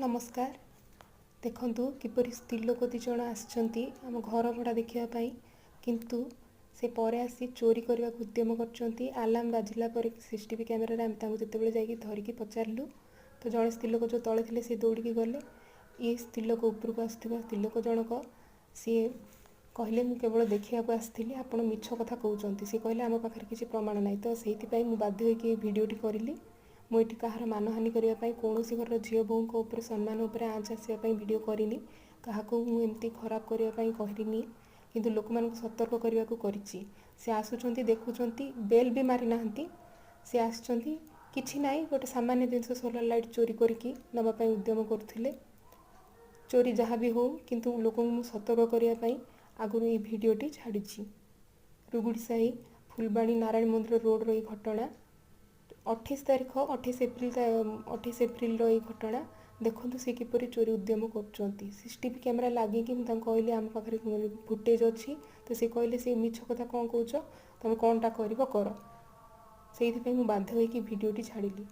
ନମସ୍କାର। ଦେଖନ୍ତୁ କିପରି ସ୍ତ୍ରୀ ଲୋକ 2 ଜଣ ଆସିଛନ୍ତି ଆମ ଘର ଭଡ଼ା ଦେଖିବା ପାଇଁ, କିନ୍ତୁ ସେ ପରେ ଆସି ଚୋରି କରିବାକୁ ଉଦ୍ୟମ କରିଛନ୍ତି। ଆଲାର୍ମ ବାଜିଲା ପରେ ସିସିଟିଭି କ୍ୟାମେରାରେ ଆମେ ତାଙ୍କୁ ଯେତେବେଳେ ଯାଇକି ଧରିକି ପଚାରିଲୁ, ତ ଜଣେ ସ୍ତ୍ରୀ ଲୋକ ଯେଉଁ ତଳେ ଥିଲେ ସେ ଦୌଡ଼ିକି ଗଲେ। ଇଏ ସ୍ତ୍ରୀ ଲୋକ ଉପରକୁ ଆସୁଥିବା ସ୍ତ୍ରୀ ଲୋକ ଜଣକ ସିଏ କହିଲେ, ମୁଁ କେବଳ ଦେଖିବାକୁ ଆସିଥିଲି, ଆପଣ ମିଛ କଥା କହୁଛନ୍ତି। ସେ କହିଲେ, ଆମ ପାଖରେ କିଛି ପ୍ରମାଣ ନାହିଁ। ତ ସେଇଥିପାଇଁ ମୁଁ ବାଧ୍ୟ ହୋଇକି ଏ ଭିଡ଼ିଓଟି କରିଲି। ମୁଁ ଏଠି କାହାର ମାନହାନି କରିବା ପାଇଁ, କୌଣସି ଘରର ଝିଅ ବୋହୂଙ୍କ ଉପରେ ସମ୍ମାନ ଉପରେ ଆଞ୍ଚ ଆସିବା ପାଇଁ ଭିଡ଼ିଓ କରିନି। କାହାକୁ ମୁଁ ଏମିତି ଖରାପ କରିବା ପାଇଁ କରିନି, କିନ୍ତୁ ଲୋକମାନଙ୍କୁ ସତର୍କ କରିବାକୁ କରିଛି। ସେ ଆସୁଛନ୍ତି, ଦେଖୁଛନ୍ତି, ବେଲ୍ ବି ମାରିନାହାନ୍ତି। ସେ ଆସିଛନ୍ତି, କିଛି ନାହିଁ, ଗୋଟେ ସାମାନ୍ୟ ଜିନିଷ ସୋଲାର ଲାଇଟ୍ ଚୋରି କରିକି ନେବା ପାଇଁ ଉଦ୍ୟମ କରୁଥିଲେ। ଚୋରି ଯାହା ବି ହେଉ, କିନ୍ତୁ ଲୋକଙ୍କୁ ମୁଁ ସତର୍କ କରିବା ପାଇଁ ଆଗରୁ ଏଇ ଭିଡ଼ିଓଟି ଛାଡ଼ିଛି। ରୁଗୁଡ଼ି ସାହି, ଫୁଲବାଣୀ ନାରାୟଣ ମନ୍ଦିର ରୋଡ଼ର ଏଇ ଘଟଣା, 28 ତାରିଖ, 28 ଏପ୍ରିଲ, 28 ଏପ୍ରିଲର ଏଇ ଘଟଣା। ଦେଖନ୍ତୁ ସେ କିପରି ଚୋରି ଉଦ୍ୟମ କରୁଛନ୍ତି। ସିସିଟିଭି କ୍ୟାମେରା ଲାଗିକି ମୁଁ ତାଙ୍କୁ କହିଲି, ଆମ ପାଖରେ ଫୁଟେଜ୍ ଅଛି। ତ ସେ କହିଲେ, ସେ ମିଛ କଥା କ'ଣ କହୁଛ, ତୁମେ କ'ଣଟା କରିବ କର। ସେଇଥିପାଇଁ ମୁଁ ବାଧ୍ୟ ହୋଇକି ଭିଡ଼ିଓଟି ଛାଡ଼ିଲି।